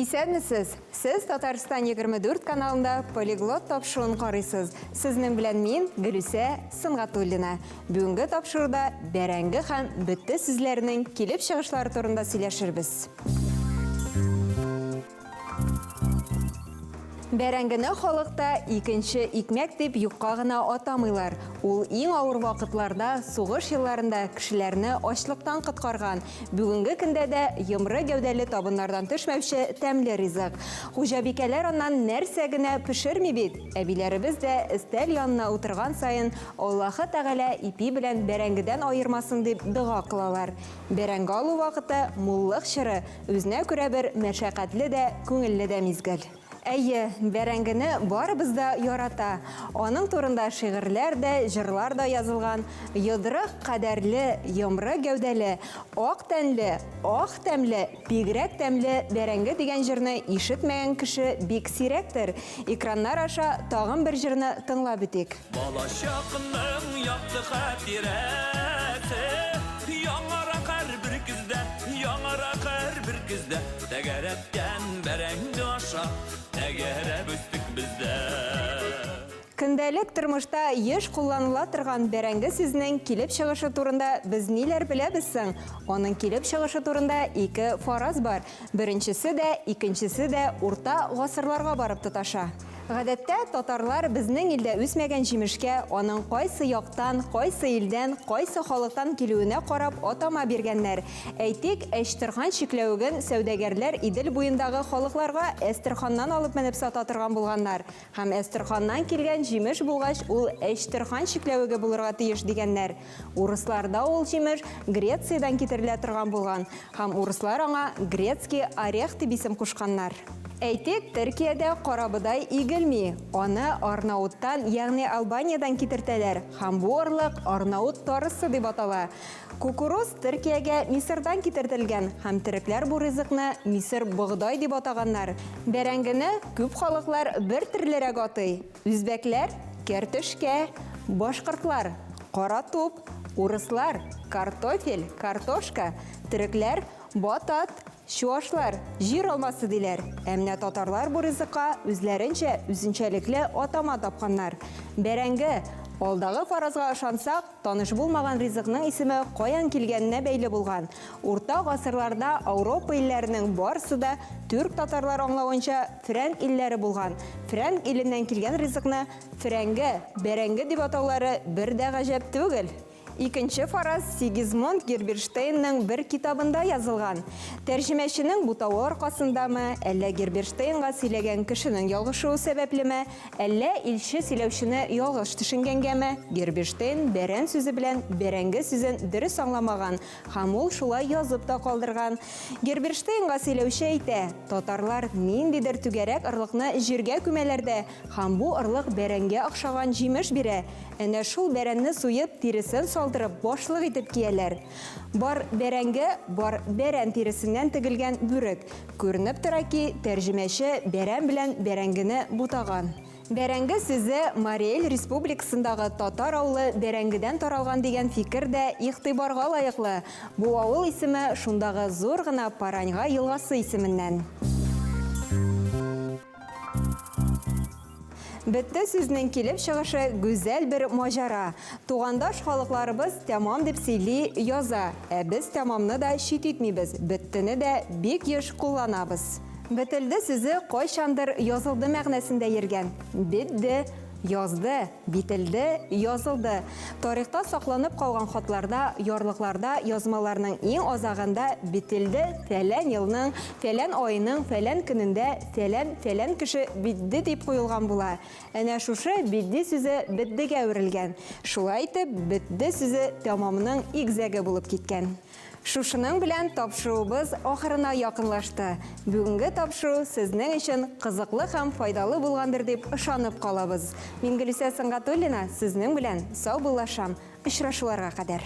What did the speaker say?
Исәнмесез! Сез Татарстан 24 каналында Полиглот тапшыруын карыйсыз. Сезнең белән мин, Гөлүсә Сөнгатуллина. Бүгенге тапшыруда бәрәңге һәм бетте сүзләренең килеп чыгышлары турында сөйләшербез. Бәрәңгене халыкта икенче икмәк дип юкка гына атамыйлар. Ул иң авыр вакытларда, сугыш елларында кешеләрне ачлыктан коткарган, бүгенге көндә дә йомры гәүдәле табыннардан төшмәүче тәмле ризык. Хуҗабикәләр аннан нәрсә генә пешерми бит! Әбиләребез дә өстәл янына утырган саен Аллаһы Тәгалә ипи белән бәрәңгедән аермасын дип дога кылалар. Бәрәңге алу вакыты, муллык чоры, үзенә күрә бер мәшәкатьле дә, күңелле дә мизгел. Әйе, бәрәңгене барыбыз да ярата. Аның турында шигырьләр дә, җырлар да язылган. Йодрык кадәрле, йомры гәүдәле, ак тәнле, ах тәмле, бигрәк тәмле бәрәңге дигән җырны ишетмәгән кеше бик сирәктер. Экраннар аша тагын бер җырны тыңлап үтик. Балачакның якты хатирәсе Яңара һәрбер көздә, яңара һәрбер көздә Тәгәрәткән бәрәңге аша Тәгәрәп үстек без дә. Көндәлек тормышта еш кулланыла торган бәрәңге сүзенең килеп чыгышы турында без ниләр беләбез соң? Аның килеп чыгышы турында ике фараз бар. Беренчесе дә, икенчесе дә урта гасырларга барып тоташа. Гадәттә, татарлар безнең илдә үсмәгән җимешкә аның кайсы яктан, кайсы илдән, кайсы халыктан килүенә карап атама биргәннәр. Әйтик, әчтерхан чикләвеген сәүдәгәрләр Идел буендагы халыкларга Әстерханнан алып менеп сата торган булганнар. Һәм Әстерханнан килгән җимеш булгач, ул әчтерхан чикләвеге булырга тиеш, дигәннәр. Урысларда ул җимеш Грециядән китерелә торган булган һәм урыслар аңа грецкий орех дип исем кушканнар. Әйтик, Төркиядә карабодай игелми, аны Арнауттан, ягъни Албаниядән китертәләр һәм бу орлык арнаут тарысы дип атала. Кукуруз Төркиягә Мисырдан китертелгән һәм төрекләр бу ризыкны мисыр богдай дип атаганнар. Бәрәңгене күп халыклар бер төрлерәк атый. Үзбәкләр, кәртөшкә, башкортлар, кара туп, урыслар, картофель, картошка, төрекләр, батат, чуашлар, җир алмасы диләр. Ә менә татарлар бу ризыкка үзләренчә үзенчәлекле атама тапканнар. Бәрәңге! Алдагы фаразга ышансак, Таныш булмаган ризыкның исеме каян килгәненә бәйле булган. Урта гасырларда Ауропа илләренең барысы да түрк-татарлар аңлавынча фрәнк илләре булган. Фрәнк иленнән килгән ризыкны фрәнге, бәрәңге дип атаулары бер дә гаҗәп түгел. Икенче фараз Сигизмунд Герберштейнның бер китабында язылган. Тәрҗемәченең бутавы аркасындамы, әллә Герберштейнга сөйләгән кешенең ялгышуы сәбәплеме, Әллә илче сөйләүчене ялгыш төшенгәнгәме, Герберштейн бәрән сүзе белән бәрәңге сүзен дөрес аңламаган һәм ул шулай язып та калдырган. Герберштейнга сөйләүче әйтә, татарлар ниндидер түгәрәк орлыкны җиргә күмәләр дә һәм бу орлык бәрәнгә охшаган җимеш бирә. Әнә шул бәрәнне суеп, тиресен салдырып, башлык итеп кияләр. Бар бәрәңге, бар бәрән тиресеннән тегелгән бүрек. Күренеп тора ки, тәрҗемәче бәрән белән бәрәңгене бутаган. Бәрәңге сүзе Мари Эл Республикасындагы татар авылы Бәрәңгедән таралган дигән фикер дә игътибарга лаеклы. Бу авыл исеме шундагы зур гына Параньга елгасы исеменнән. Бетте сүзнең килеп чыгышы гүзәл бер маҗара. Тугандаш халыкларыбыз тәмам дип сөйли, яза. Ә без тәмамны да чит итмибез, беттене дә бик еш кулланабыз. Бетелде сүзе кайчандыр язылды мәгънәсендә йөргән. Бетде, язды. Бителде, язылды. Тарихта сакланып калган хатларда, ярлыкларда, язмаларның иң азагында бителде, фәлән елның, фәлән аеның, фәлән көнендә, фәлән, фәлән кеше битде дип куелган була. Әнә шушы битди сүзе бетдегә әверелгән. Шулай итеп, бетде сүзе тәмамның игзәге булып киткән. Шушының белән тапшыруыбыз ахырына якынлашты. Бүгенге тапшыру сезнең өчен кызыклы һәм файдалы булгандыр дип ышанып калабыз. Мин Гөлүсә Сөнгатуллина сезнең белән саубуллашам. Очрашуларга кадәр.